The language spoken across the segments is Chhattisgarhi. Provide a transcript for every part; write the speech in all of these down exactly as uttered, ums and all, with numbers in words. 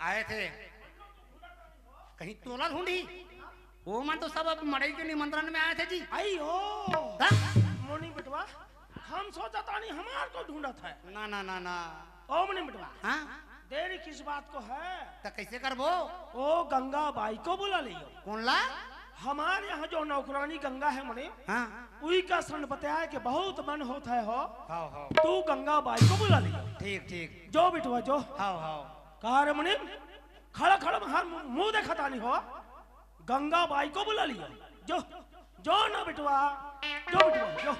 आए थे। कहीं तोला ढूंढी? वो मन तो सब अब मड़ई के निमंत्रण में आए थे जी। आई हो। हाँ? मोनी बेटवा, हम सोचा तानी हमार को ढूंढत है। ना, ना, ना, ना। ओ मोनी बेटवा, हाँ? देरी किस बात को है? त कैसे करबो? ओ गंगा बाई को बुला लियो। कौन ला? हमारे यहाँ जो नौकरानी गंगा है मोनी, हाँ। उही का सन बताया कि बहुत मन होत है हो। हाव, हाव। तू गंगा बाई को बुला लियो। ठीक, ठीक। जो बेटवा जो। हाव, हाव। का रे मोनी? खड़ा खड़ा हमार मुंह, मुंह देखा तानी हो। गंगा बाई को बुला लियो। जो, जो ना बेटवा, जो बेटवा, जो।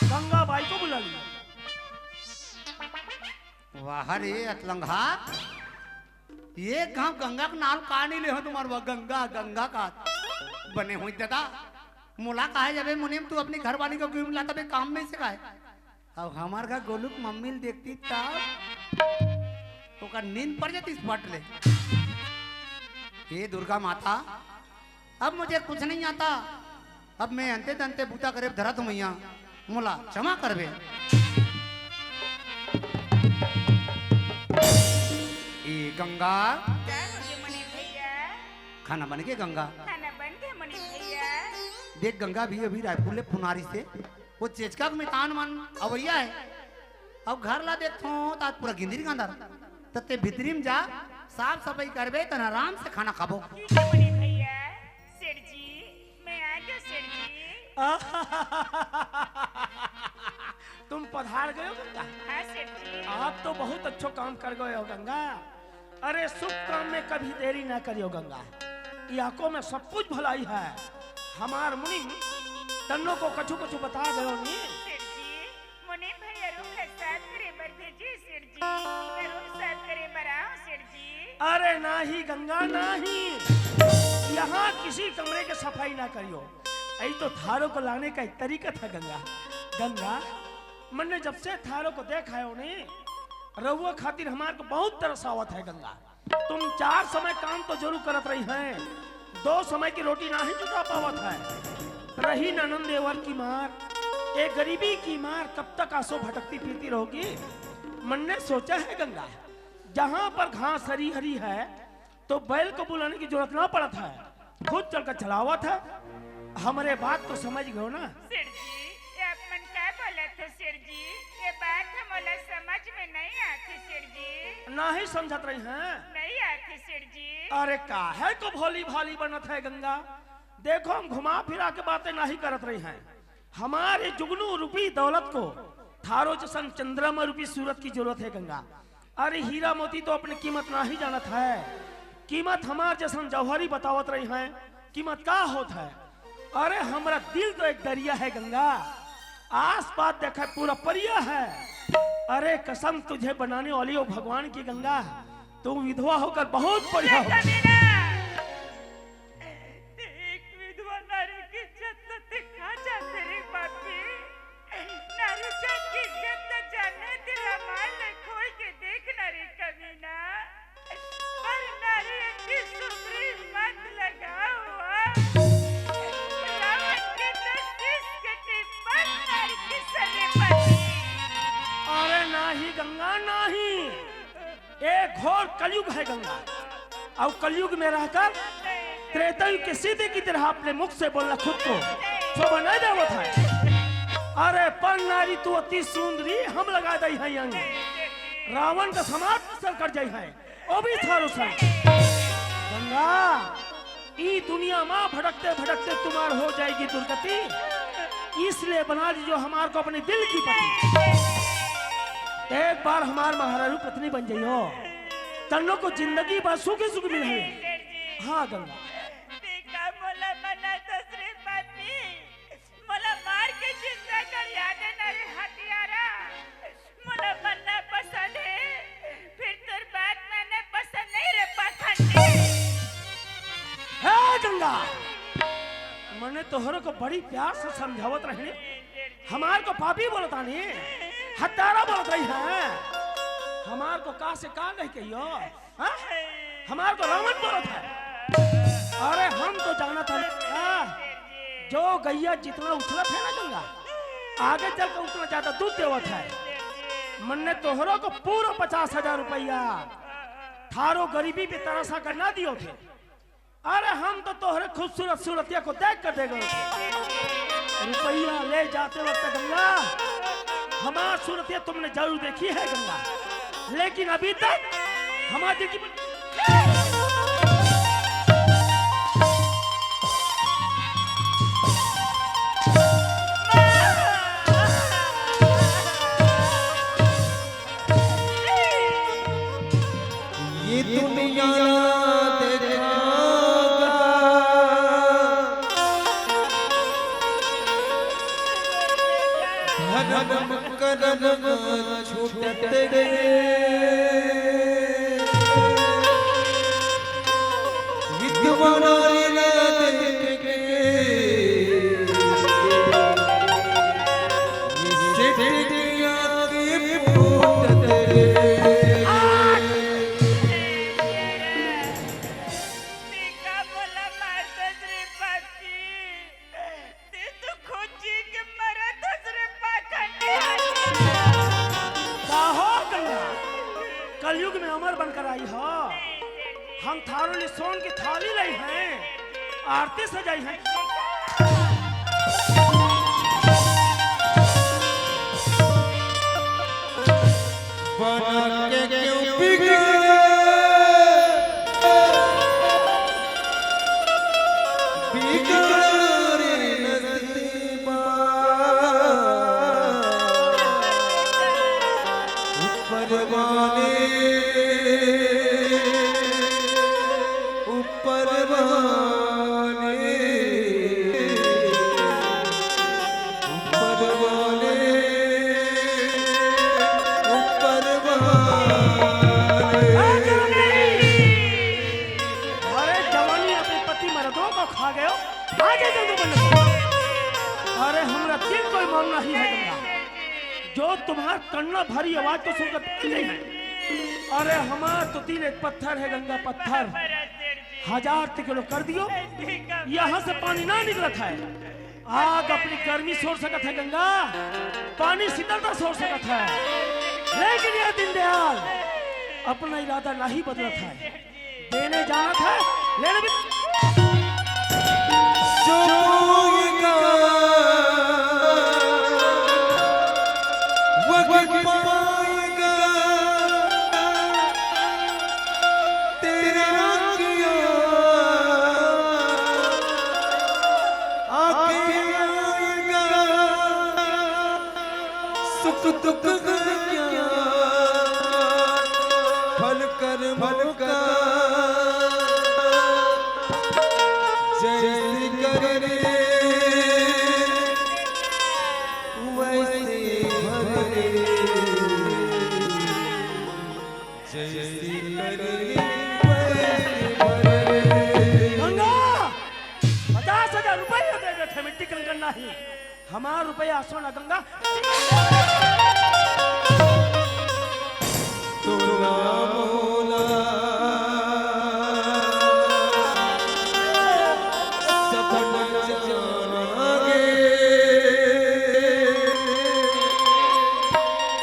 गंगा बाई को बुला लियो। वाह रे अतलंगा, ये गांव गंगा के नाम का नहीं ले हो तुम्हार, वह गंगा, गंगा का बने हुई दादा। मोला कहा जाबे मुनीम, तू अपनी घरवाली को क्यों लाता बे काम में से काहे? अब हमार घर गोलू के मम्मी ल देखती तब ओकर नींद पड़ जाती इस पट ले। हे दुर्गा माता, अब मुझे कुछ नहीं आता, अब मैं अंते तंते बूता करे धरत हूँ मैया, मोला क्षमा करबे। ए गंगा। का होगे मनीष भैया? खाना बन के गंगा? खाना बन के मनीष भैया? देख गंगा भी अभी रायपुर ले पुनारी से वो चेचका के मितान मन अवैया है। अब घर ला देखथो त आज पूरा गिंदरी गांदर। त ते भीतरी में जा, साफ सफाई करबे तन आराम से खाना खाबो। ठीक है मनीष भैया। सेठ जी, मैं आ गया सेठ जी। तुम पधार गए हो गंगा? हाँ सेठ जी। आप तो बहुत अच्छो काम कर गए हो गंगा। अरे शुभ काम में कभी देरी ना करियो गंगा, याको में सब कुछ भलाई है। हमार मुनीम तन्नो को कछु कछु बता गयो नी। सेठ जी, मुनीम भैया रूम ला साफ करे बर भेजे सेठ जी, मैं रूम साफ करे बर आऊं सेठ जी। अरे नाही गंगा नाही, यहाँ किसी कमरे के सफाई ना करियो। यही तो थारो को लाने का एक तरीका था गंगा। गंगा, मैंने जब से थारो को देखा है उन्हें, रउआ खातिर हमार को बहुत तरस आवत है गंगा। तुम चार समय काम तो जरूर करत रही हैं, दो समय की रोटी नाही जुटा पावत है। रही ननंद देवर की मार, ए गरीबी की मार, कब तक आंसू भटकती फिरती रहोगी? मन ने सोचा है गंगा, जहां पर घास हरी हरी है तो बैल को बुलाने की जरूरत ना पड़त है, खुद चलकर चलावत है। हमरे बात को समझ गयो ना? सेठ जी, ये आप मन का बोलत हो सेठ जी? ये बात हमला समझ में नहीं आती सेठ जी। नहीं समझत रही हैं? नहीं आती सेठ जी। अरे काहे को भोली भाली बनत है गंगा? देखो हम घुमा फिरा के बातें नहीं करत रही हैं। हमारे जुगनू रूपी दौलत को थारो जसन चंद्रमा रूपी सूरत की जरूरत है गंगा। अरे हीरा मोती तो अपनी कीमत नाही जानत है, कीमत हमार जसन जौहरी बतावत रही हैं, कीमत का होत है? अरे हमरा दिल तो एक दरिया है गंगा, आस पास देखे पूरा परिया है। अरे कसम तुझे बनाने वाली ओ भगवान की गंगा, तू विधवा होकर बहुत बढ़िया हो। कमीना! एक विधवा नारी की इज्जत ला ते का जानते रे पापी? नारी जात की इज्जत ला जानने तेरा माल ला खोल के देखना रे कमीना। पर नारी इतनी सुंदरी मत लगाओ। रावण के तो शीश के टिप्पण नारी की सन्नी पति। अरे नाही गंगा नाही, ए घोर कलयुग है गंगा। अउ कलयुग में रहकर त्रेता युग के सीते की तरह अपने मुख से बोलना खुद को शोभा नहीं देवत है। अरे पर नारी तू अति सुंदरी, हम लगा दई है अंग। रावण का समाज सर कर जाई है, ओ भी थारो संग। गंगा, ई दुनिया माँ भटकते भटकते तुम्हार हो जाएगी दुर्गति, इसलिए बना लीजो हमार को अपने दिल की पति। एक बार हमार महारारू पत्नी बन जाइयो, तन्नो को जिंदगी भर सुखी सुखी मिले। हाँ गंगा। देखा मोला मना दूसरे पापी, मोला मार के जिंदा कर याद है ना रे हत्यारा। मोला मरना पसंद है, फिर तोर बात मानना पसंद नहीं रे पाखंडी। हे गंगा, मने तोहरो को बड़ी प्यार से समझावत रहने, हमार को पापी बोलता नहीं, हत्यारा बोलत रही है। हमार को का से का नहीं कहियो, हाँ? हमार को रावण बोलत है। अरे हम तो जानत है, हाँ? जो गैया जितना उछलत है ना गंगा, आगे चल के उतना ज्यादा दूध देवत है। मन्ने तोहरो को पूरा पचास हजार रुपया थारो गरीबी पे तरस आकर ना दियो थे। अरे हम तो तोहरे खूबसूरत सूरतिया को देख कर दे गए थे। रुपया ले जाते वक्त गंगा, हमार सूरतिया तुमने जरूर देखी है गंगा, लेकिन अभी तक हमारे दिल की ये दुनिया देखा धर्म करम छूटत रे। विधवा नारी ला देख के, ये सेठ के आगे फूटत रे। टीका बोला मार दे श्रीपति। ते तो खुद जी के मरत हस रे पाखंडी आदमी। का हो गंगा? कलयुग में अमर बनकर आई हो। हम थारो लिए सोन की थाली लाई हैं, आरती सजाई हैं। बन के क्यों बिगड़े, बिगड़े रे नसीबा। ऊपर वाले, ऊपर वाले, ऊपर वाले, ऊपर वाले। अरे जवानी अपने पति मर्दों को खा गयो, आगे चल दो बंद। अरे हमरा दिल कोई मौन नहीं है गंगा, जो तुम्हार कन्ना भरी आवाज को सुनकर पी गई है। अरे हमार तो दिल एक पत्थर है गंगा, पत्थर। हजार किलो कर दियो, यहाँ से पानी ना निकलत है। आग अपनी गर्मी छोड़ सकत है गंगा, पानी शीतलता छोड़ सकत है, लेकिन यह दीनदयाल अपना इरादा नहीं बदलत है। देने जाना था, लेने भी। जो पाएगा, वही पाएगा। तेरा किया आके आएगा। सुख दुख का क्या फल कर्मों का। जैसी करनी वैसी भरनी। जैसी करनी वैसी भरनी। गंगा, पचास हजार रुपये दे दे थे, मिट्टी कंकन नहीं। हमार रुपया सोना गंगा। तू ना बोला, सपना जाना गे।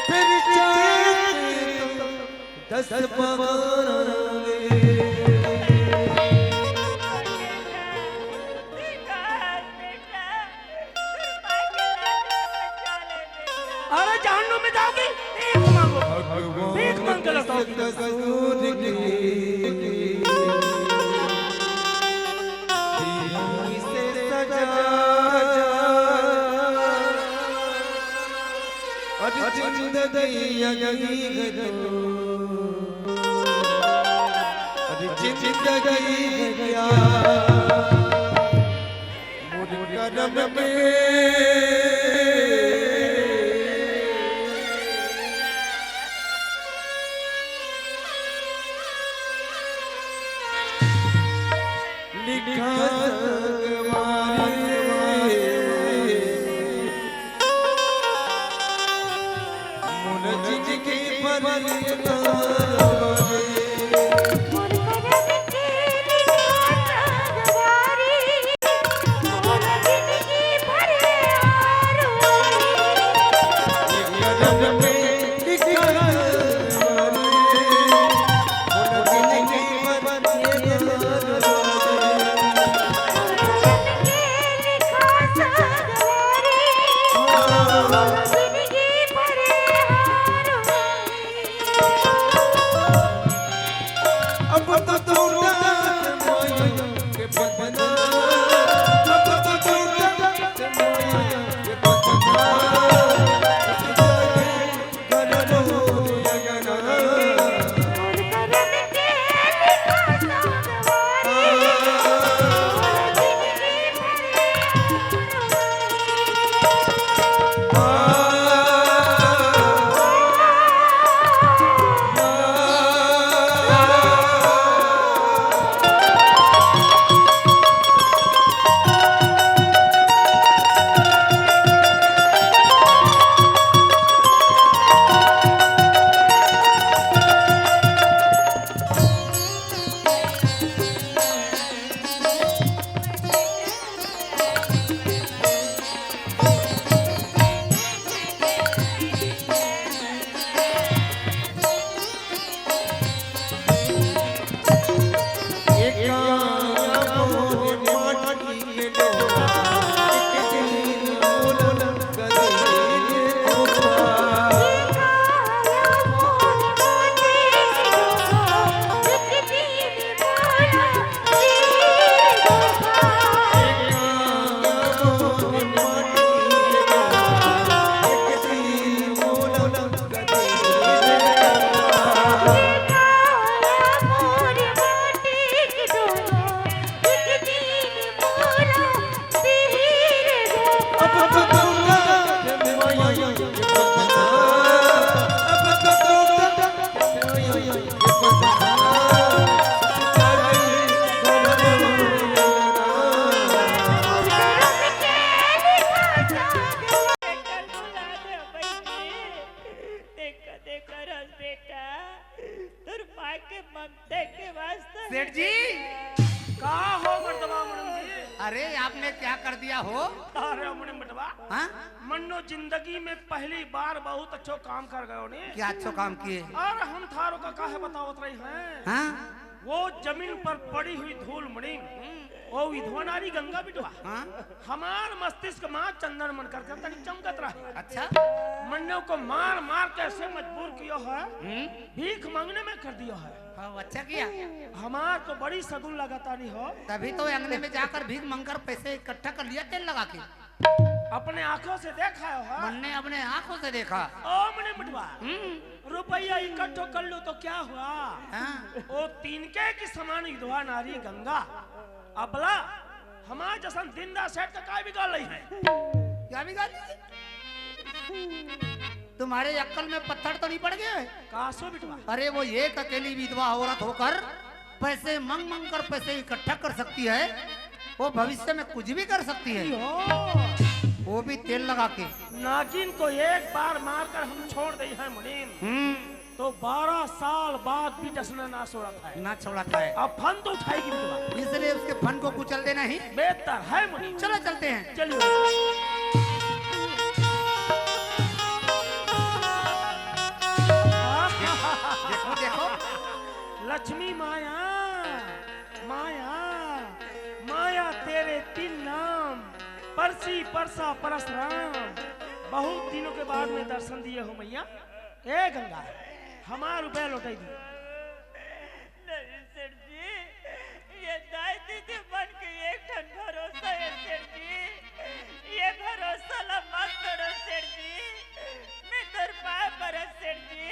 फिर चाहे दस बार रे। अरे जहन्नुम में जाओगी, भीख मांगो, भीख मांग के लौटोगी। कसूर की से सजा। अरे जिंदगी अगली है तो, अरे जिंदगी है क्या? मोर करम में लिखा संगवारी, मोर जिंदगी भर बेटा, तोर माँ के ममता के वास्ते सेठ जी। का हो मर्दवा मुनिम जी? अरे, आपने क्या कर दिया हो? अरे मुनिम बेटवा, हाँ? मन्नो जिंदगी में पहली बार बहुत अच्छो काम कर गयो ने। क्या अच्छो काम किए? और हम थारो का काहे बतावत रही हैं? हाँ? वो जमीन पर पड़ी हुई धूल मुनिम, वो विधवा नारी गंगा बिटवा। हाँ? हमार मस्तिष्क मा चंदन मन कर कर तनी चमकत रहे। अच्छा। मन्नो को मार मार के ऐसे मजबूर कियो है, हम्म। भीख मांगने में कर दियो है। हाँ, अच्छा किया। हमार तो बड़ी सगुन लगातानी हो। तभी तो अंगने में जाकर भीख मांगकर पैसे इकट्ठा कर लिया तेल लगा के। अपने आंखों से देखा हो, हाँ? मन्ने अपने आंखों से देखा। ओ मने मटवा, हम्म। रुपया इकट्ठो कर लो तो क्या हुआ? हाँ। ओ तीन के की समान विधवा नारी गंगा, अबला हमार जसन दिनदार सेठ का काय बिगाड़ रही है? क्या बिगाड़ रही है? तुम्हारे अक्कल में पत्थर तो नहीं पड़ गए? कासो बिटवा। अरे, वो एक अकेली विधवा औरत होकर पैसे मांग मांग कर पैसे इकट्ठा कर सकती है, वो भविष्य में कुछ भी कर सकती है। यो। वो भी तेल लगा के। नागिन को एक बार मारकर हम छोड़ दे हैं मुनीम, हम्म। तो बारह साल बाद भी डसना ना छोड़त है। ना छोड़त है। अब फन तो उठाएगी बिटवा। इसलिए उसके फन को कुचल देना ही बेहतर है मुनीम। चलो चलते हैं। चलिए। देखो, देखो। लक्ष्मी माया, माया, माया तेरे तीन नाम, परसी, परसा, परसराम। बहुत दिनों के बाद में दर्शन दिए हो मैया। ए गंगा, हमार रुपया लौटाई दी। नहीं सेठ जी, ये दाई दीदी मन के एक ठन भरोसा है सेठ जी। ये भरोसा ला मत तोड़ो सेठ जी। मैं तोर पाय परत सेठ जी,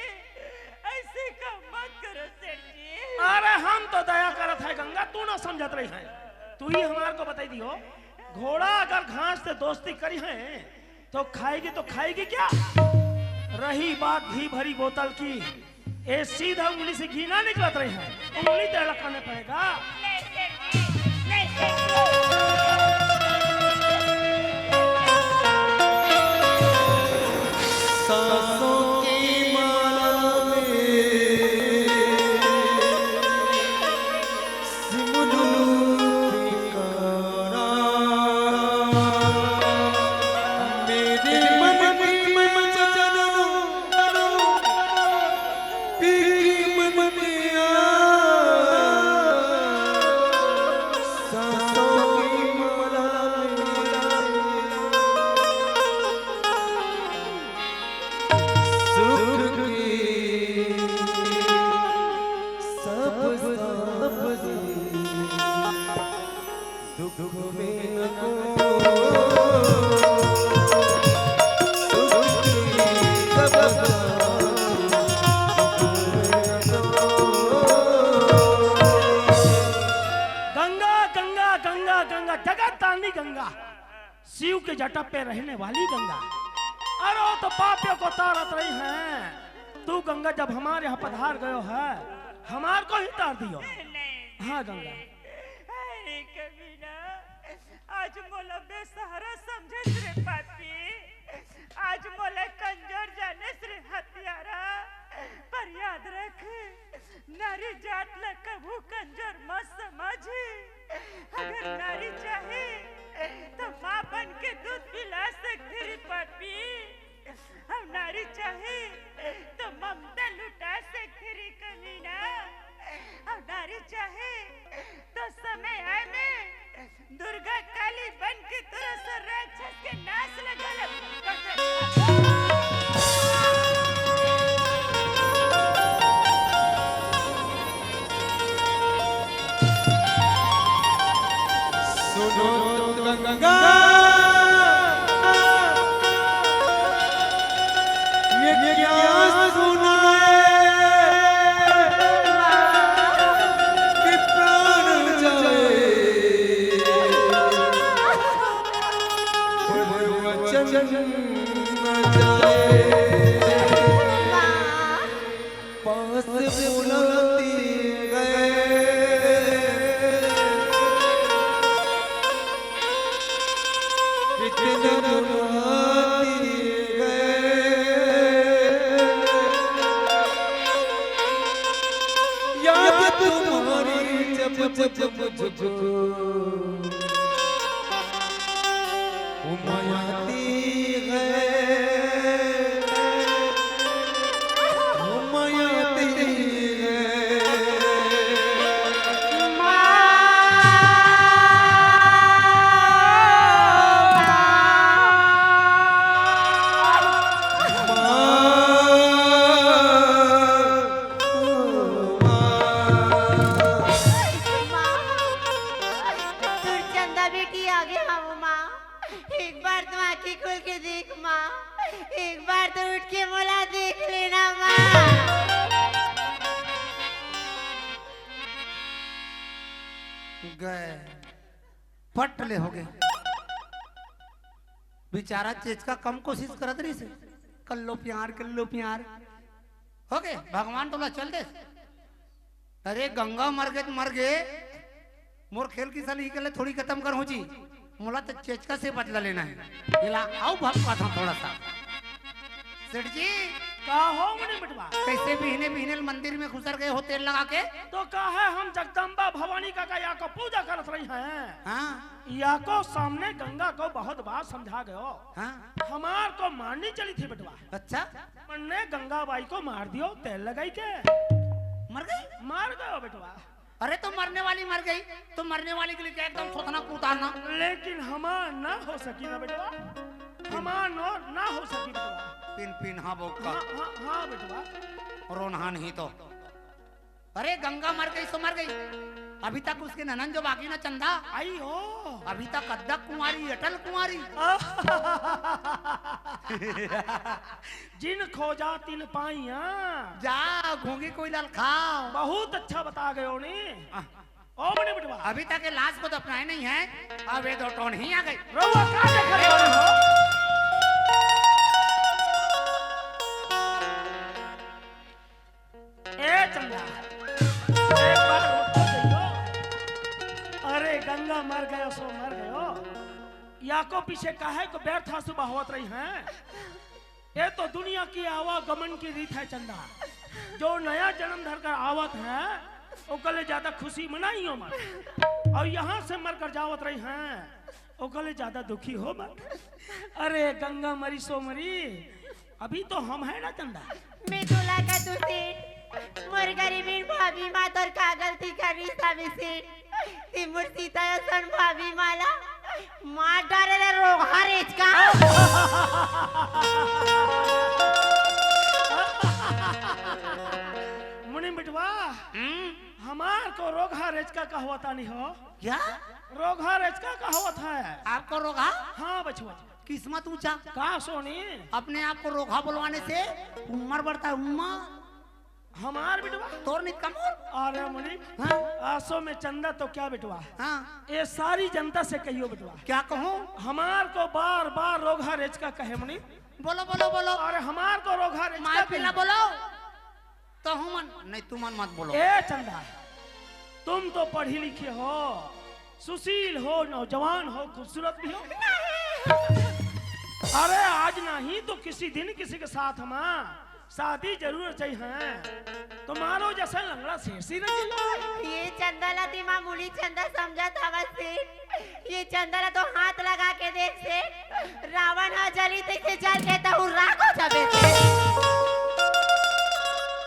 ऐसे काम मत करो सेठ जी। अरे हम तो दया करत है गंगा, तू ना समझत रही है। तू ही हमार को बताई दियो, घोड़ा अगर घास से दोस्ती करी है तो खाएगी तो खाएगी क्या? रही बात घी भरी बोतल की, ए सीधा उंगली से घी ना निकलत रही है, उंगली ते लटकाने पड़ेगा। नहीं सेठ जी, नहीं सेठ जी। सांसों की माला में सिमरू ठिकाना। मेरे मन की मचानो, पीरी मतिया। सांसों की माला में सुख की सब सब्जी, दुख में न को सुख की सब सब्जी, दुख में न को। गंगा, गंगा, गंगा, गंगा, जगत तारनी गंगा। शिव के जटा पे रहने वाली गंगा। अरे वो तो पापियों को तारत रही है। तू गंगा जब हमारे यहाँ पधार गयो है, हमार को ही तार दियो। नहीं। हाँ गंगा। अरे कमीना, आज मोला बेसहारा समझे रे पापी, आज मोला कमजोर जाने रे हत्यारा। पर याद रख, नारी जात ला कभू कमजोर मत समझ। अगर नारी चाहे तो माँ बन के दूध पिला सकथे रे पापी। अब नारी चाहे तो ममता लुटा सकथे रे कमीना। अब नारी चाहे तो समय आए में दुर्गा काली बन के तोरा सब राक्षस के नाश लगा ले। सुनो तो गंगा, ये क्या सुना है कि प्राण जाए, वचन न जाए। पास बुलाती गए, कितना बुलाती गए। जब मुझको घुमाती है, घुमाती है। माँ, तोर चंदा बेटी आगे हवय माँ। एक बार तो आँखी खोल के देख माँ, एक बार तो उठ के मोला देख लेना माँ। गए, पट ले होगे। बेचारा चेचका कम कोशिश करत रहिस हे, कर लो प्यार, कर लो प्यार। होगे, भगवान तोला चल दे। अरे गंगा मर गे त मर गे, मोर खेल किसान इही के ले थोड़ी खतम करहूँ जी। मोला तो चेचका से बदला लेना हे। एला अउ भपकाथंव थोड़ा सा। सेठ जी। का हो मुनि मिटवा? कइसे बिहने बिहने मंदिर में खुसर गे हो तेल लगा के? तो का हे, हम जगदम्बा भवानी का, का या को पूजा करत रहिन हे। हाँ। या को सामने गंगा को बहुत बार समझा गयो। हाँ। हमार को मारनी चली थी बेटवा। अच्छा। मन ने गंगा बाई को मार दियो तेल लगाई के। मर गई? मर गयो बेटवा। अरे तो मरने वाली मर गई, तो मरने वाली के लिए क्या एकदम थोथना को उतारना? लेकिन हमार ना हो सकी ना बेटवा, हमार नो ना हो सकी बेटवा। पिन पिन, हाँ बउका। हाँ, हाँ, हाँ बेटवा। रोनहा नहीं तो। अरे गंगा मर गई सो मर गई, अभी तक उसके ननंद जो बाकी ना चंदा, आई हो। अभी तक अद्दक कुंवारी, अटल कुंवारी। जिन खोजा तिन पाई, हाँ। जा घोंगी कोई लाल खाओ। बहुत अच्छा बता गयो नी। आह। ओ मुनि मिटवा। अभी तक ये लाश को दफनाए नहीं है, अब ये दो टोन ही आ गई। रउआ का देखत बानी हो? ए चंदा, एक बार उठ तो जइयो। अरे गंगा मर गयो सो मर गयो, या को पीछे काहे को व्यर्थ आंसू बहावत रहिन हे? ये तो दुनिया की आवागमन की रीत हे चंदा। जो नया जन्म धर कर आवत हे, ओकर ले ज्यादा खुशी मनाई हो मत। अउ यहाँ से मर कर जावत रहिन हे, ओकर ले ज्यादा दुखी हो मत। अरे गंगा मरी सो मरी, अभी तो हम हे ना चंदा। मैं तो लगा तू सेठ, मोर गरीबी भाभी मा तोर का गलती करिस हवे सेठ? ते मोर सीता असन भाभी मा ला मार डारे रे रोगहा रेचका। मुनि मिटवा, हम्म? हमार को रोगहा रेचका कहवत आनी हो। क्या? रोगहा रेचका कहवत हे। आपको रोगहा? हाँ बचवा। किस्मत ऊंचा। का सोनी? अपने आप को रोगहा बुलवाने से उम्र बढ़ता है, उम्र। हमार बेटवा। तोर नित का मोर। अरे मुनि, हाँ? आसो में चंदा तो क्या बेटवा? हाँ। ये सारी जनता से कहियो बेटवा। क्या कहूँ? हमार को बार बार रोगहा रेचका कहे मुनि। बोलो, बोलो, बोलो। अरे हमार को रोगहा रेचका मार कहे। पीला बोलो। तो हम मन, नहीं, तुम मन मत बोलो। ए चंदा, तुम तो पढ़ी लिखी हो, सुशील हो, नौजवान हो, खूबसूरत भी हो। अरे आज नहीं तो किसी दिन किसी के साथ हमार शादी जरूर चाहिए। तुम्हारो जैसा लंगड़ा शेर सी रही। ये चंदा ला ते मामूली चंदा समझत हवस सेठ। ये चंदा ला तो हाथ लगा के देख सेठ, रावण ह जली तइसे जल के तहू राख हो जाबे सेठ।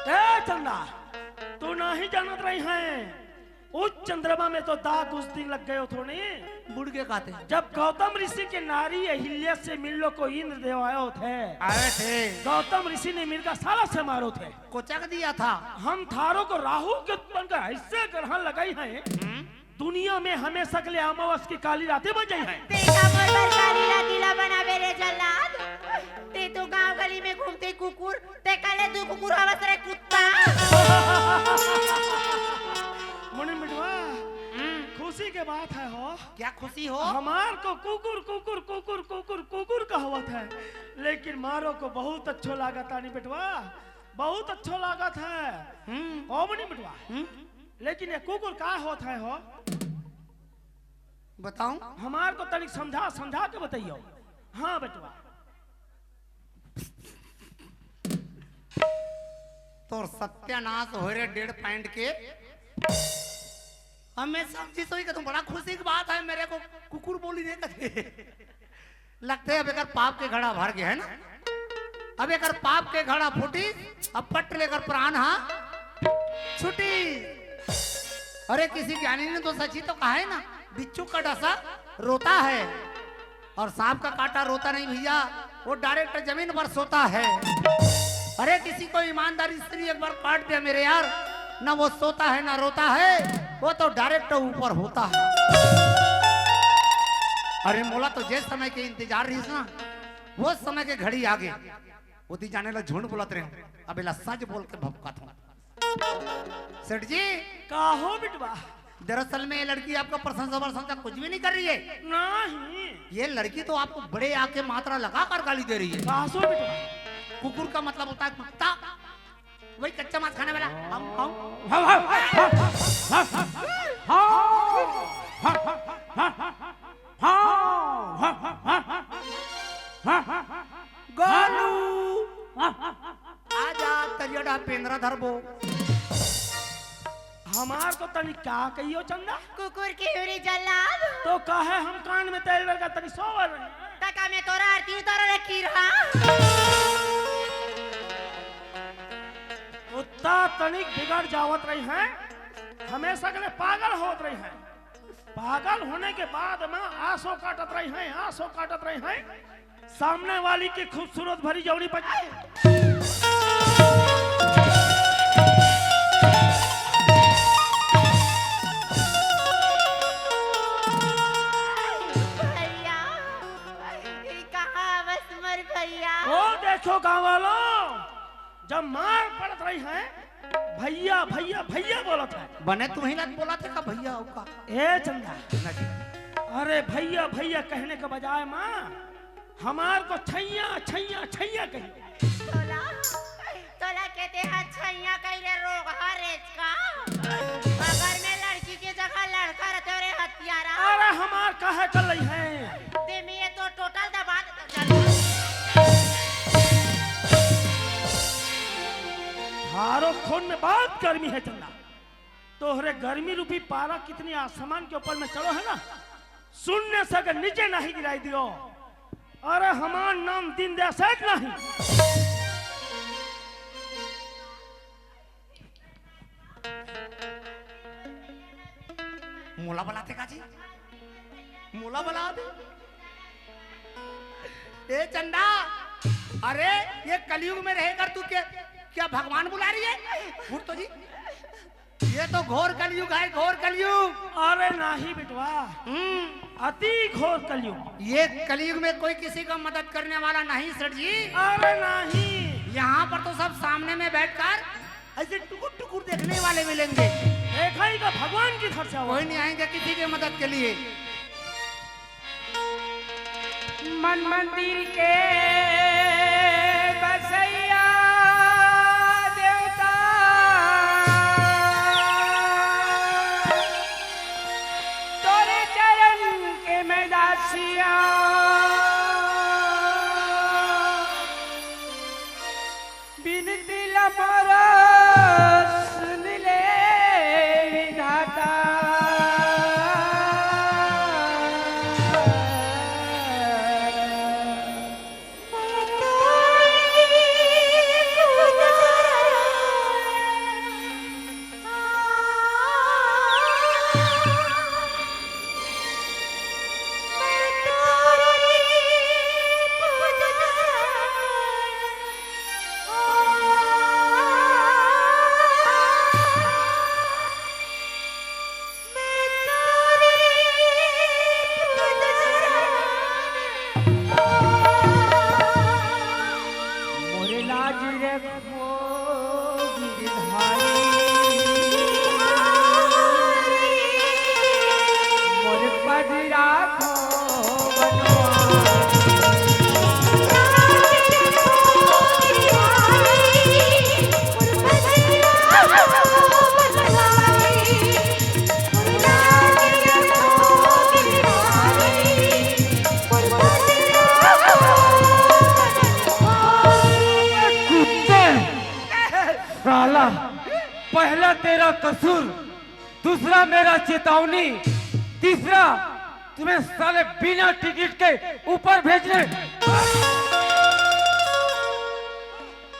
ए चंदा, तू नहीं जानत रही है, उस चंद्रमा में तो दाग उस दिन लग गयो थो नी। बुड़ के काते। जब गौतम ऋषि के नारी अहिल्या से मिललो को इंद्र देव आयो थे। आए थे। गौतम ऋषि ने मिर्गा साला से मारो थे। कोचक दिया था। हम थारो को राहु के उत्पन्न कर ऐसे ग्रहण लगाई है। हम्म। दुनिया में हमेशा के लिए अमावस की काली रातें बन जाई है। तेका मोर बर काली राती ला बनाबे रे जल्लाद। ते तो गांव गली में घूमते कुकुर, ते काले तू कुकुर हवस रे कुत्ता। मुनि मिटवा, हम्म। खुशी के बात है हो। क्या खुशी हो? हमार को कुकुर, कुकुर, कुकुर, कुकुर, कुकुर कहवत है, लेकिन मारो को बहुत अच्छो लागत आनी बेटवा, बहुत अच्छो लागत है। हम्म। ओ मुनि मिटवा, हम्म। लेकिन ये कुकुर का होत है हो? बताऊं? हमार को तनिक समझा, समझा के बताइयो। हाँ बेटवा। तोर सत्यानाश होय रे डेढ़ पैंट के। अब मैं समझी सोई कि तुम बड़ा खुशी की बात है, मेरे को कुकुर बोली नहीं करते। लगते अब एकर पाप के घड़ा भर गया है ना। अब एकर पाप के घड़ा फूटी, अब पट लेकर प्राण हा छुटी। अरे किसी ज्ञानी ने तो सच ही तो कहा है ना, बिच्छू का डसा रोता है और सांप का काटा रोता नहीं भैया, वो डायरेक्ट जमीन पर सोता है। अरे किसी को ईमानदारी से एक बार काट दिया मेरे यार, ना वो सोता है ना रोता है, वो तो डायरेक्ट ऊपर होता है। अरे मोला तो जे समय के इंतजार रहिस ना, वो समय के घड़ी आगे। ओती जाने ला झूठ बोलत रहे, अब एला सच बोल के भभकत हूँ। सेठ जी, का हो बिटवा? दरअसल में ये लड़की आपका प्रशंसा वरशंसा कुछ भी नहीं कर रही है। नहीं। ये लड़की तो आपको बड़े आके मात्रा लगा कर गाली दे रही है। का सो बिटवा? कुकुर का मतलब होता है कुत्ता, वही कच्चा मांस खाने वाला। हम खाऊं? गोलू, आजा, तरिया डहा पेंदरा धरबो। हमार तो तनी का कहियो चंदा? कुकुर के उरी जल्लाद। तो काहे हम कान में तेल लगा तनी सोवर रहे? तका में तोरा आरती उतार रखी रहा। कुत्ता तनिक बिगड़ जावत रही है, हमेशा के लिए पागल होत रही है। पागल होने के बाद में आंसू काटत रही है, आंसू काटत रही है। सामने वाली की खूबसूरत भरी जौड़ी बजाए। भैया, ई कहाँ बस मर भैया? ओ देखो गाँव वालों, जब मार पड़त रही है, भैया, भैया, भैया बोलत है। बने तू ही ना बोलत है का भैया, अउ का? ए चंदा, ना जी। अरे भैया, भैया कहने के बजाय माँ, हमार को छैया, छैया, छैया कही। तोला, तोला कहते हैं छैया कही रे रोगहा रेच का। अगर मैं लड़की की जगह लड़का रहते रे हत्यारा। अरे हमार कहे कर रही है। ते में ये तो टोटल दबा देता। थारो खून में बहुत गर्मी है चंदा। तोहरे गर्मी रूपी पारा कितनी आसमान के ऊपर में चढ़ो है ना, शून्य से अगर नीचे नहीं गिराई दियो। अरे हमार नाम दीन दया सेठ नहीं। मोला बलाते का जी? मोला बला दे। ए चंदा, अरे ये कलयुग में रहकर तू क्या, क्या भगवान बुला रही है? उठ तो जी। ये तो घोर कलयुग है, घोर कलयुग। अरे नहीं बेटवा, हम्म। अति घोर कलयुग। ये कलयुग में कोई किसी का मदद करने वाला नहीं सेठ जी। अरे नहीं। यहाँ पर तो सब सामने में बैठकर ऐसे टुकुर टुकुर देखने वाले मिलेंगे। देखा ही का भगवान की घर से कोई नहीं आएंगे किसी के मदद के लिए। मन मंदिर के बसैया देवता, तोरे चरण के मैं दासिया। बिनती ला मोर सुन ले विधाता। मोरे लाज रे ओ गिरधारी, मोर पग राखो बनवारी। कुत्ते, साला, पहला तेरा कसूर, दूसरा मेरा चेतावनी, तीसरा तुम्हें साले बिना टिकट के ऊपर भेजने।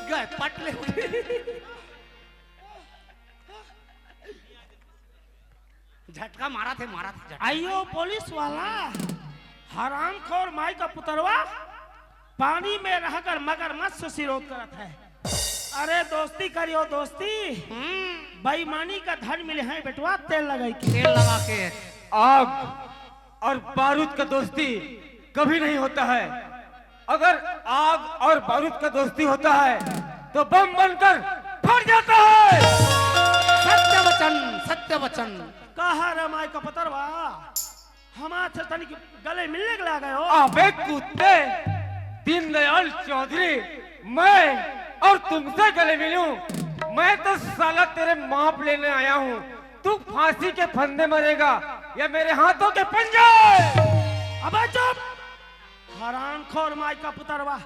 गए पट ले। झटका मारा थे, मारा थे झटका। आइयो पुलिस वाला, हरामखोर माई का पुतरवा, पानी में रहकर मगरमच्छ से सिरोध करत है। अरे दोस्ती करियो दोस्ती, हम्म। बेईमानी का धन मिले हैं बेटवा, तेल लगाई के। तेल लगा के। आग और बारूद का दोस्ती कभी नहीं होता है। अगर आग और बारूद का दोस्ती होता है तो बम बनकर फट जाता है। सत्य वचन, सत्य वचन। कहा रे माई का पुतरवा, हमार से तनिक गले मिलने के ला गए हो। अबे कुत्ते, दीनदयाल चौधरी, मैं और तुमसे गले मिलूं? मैं तो साला तेरे माप लेने आया हूँ। तू फांसी के फंदे मरेगा या मेरे हाथों के पंजे। अबे चुप, हरामखोर माई का पुतरवा,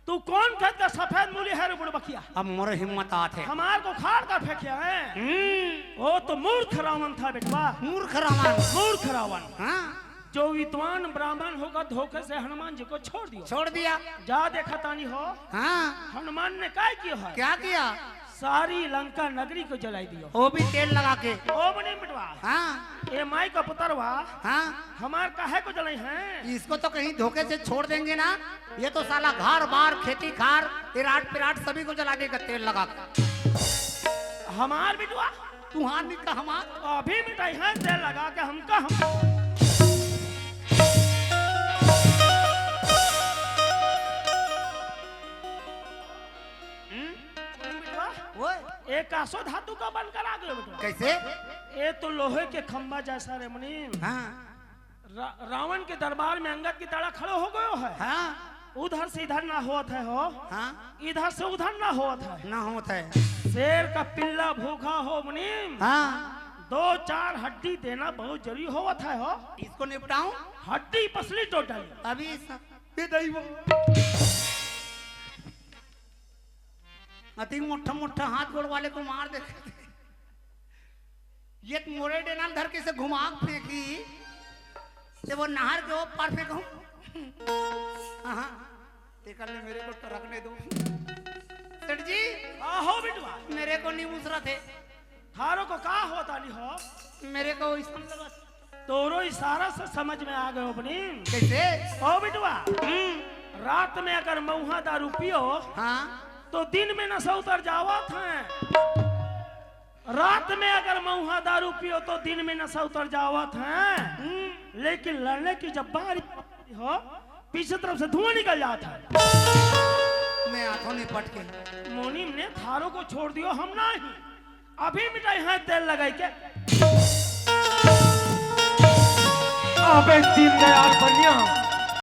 तू कौन खेत का सफेद मूली है रे बुड़बकिया? अब मोर हिम्मत आथे। हमार को खाड़ का फेंकिया है। हम्म, वो तो मूर्ख रावण था बेटवा, मूर्ख रावण। मूर्ख रावण। हाँ, जो विद्वान ब्राह्मण होकर धोखे से हनुमान जी को छोड़ दियो। छोड़ दिया। जा देखा तानी हो, हाँ, हनुमान ने काय किया है? क्या किया? सारी लंका नगरी को जलाई दियो। वो भी तेल लगा के। ओ बने बेटवा, हाँ, ए माई का पुतरवा, हाँ, हमार काहे को जलाई है? इसको तो कहीं धोखे से छोड़ देंगे ना। ये तो साला घर बार खेती खार इराट पिराट सभी को जला देगा तेल लगा के। हमार बेटवा, तुहार नहीं का हमार। अभी मिटाई है तेल लगा के हमका हम। हम्म? बेटवा, वो एक आसो धातु का बनकर आ गयो बेटवा। कैसे? ये तो लोहे के खंभा जैसा रे मुनीम। हाँ, रा, रावण के दरबार में अंगद की तरह खड़ो हो गयो है। हाँ, उधर से इधर ना होत है हो, हाँ, इधर से उधर ना होत है। ना होत है। शेर का पिल्ला भूखा हो मुनीम, हाँ, दो चार हड्डी देना बहुत जरूरी होवत है हो। इसको निपटाऊं। हड्डी पसली टोटल। अभी इस ये दही वो अति मोटा मोटा हाथ गोड़ वाले को मार दे। ये मोरे डेनाल धर के से घुमा फेंकी, ते वो नहर के ओ पार फेंकूं। हाँ, ते कर ले, मेरे को टरकने दो। सेठ जी, आहो बिटवा, मेरे को नहीं मुसरा थे। थारो को का होता नहीं हो? मेरे को इस तोरो इशारा से समझ में आ गयो अपनी। कैसे? ओ बिटवा, रात में अगर मऊहा दारू पियो हाँ, तो दिन में नशा उतर जावत है। रात में अगर मऊहा दारू पियो तो दिन में नशा उतर जावत है, लेकिन लड़ने की जब बारी हो, पीछे तरफ से धुआं निकल जाता है। मैं हाथों नहीं पटके। मोनीम ने थारो को छोड़ दियो, हम नहीं। अभी मिटाई है तेल लगाई के। अबे दीनदयाल बनिया,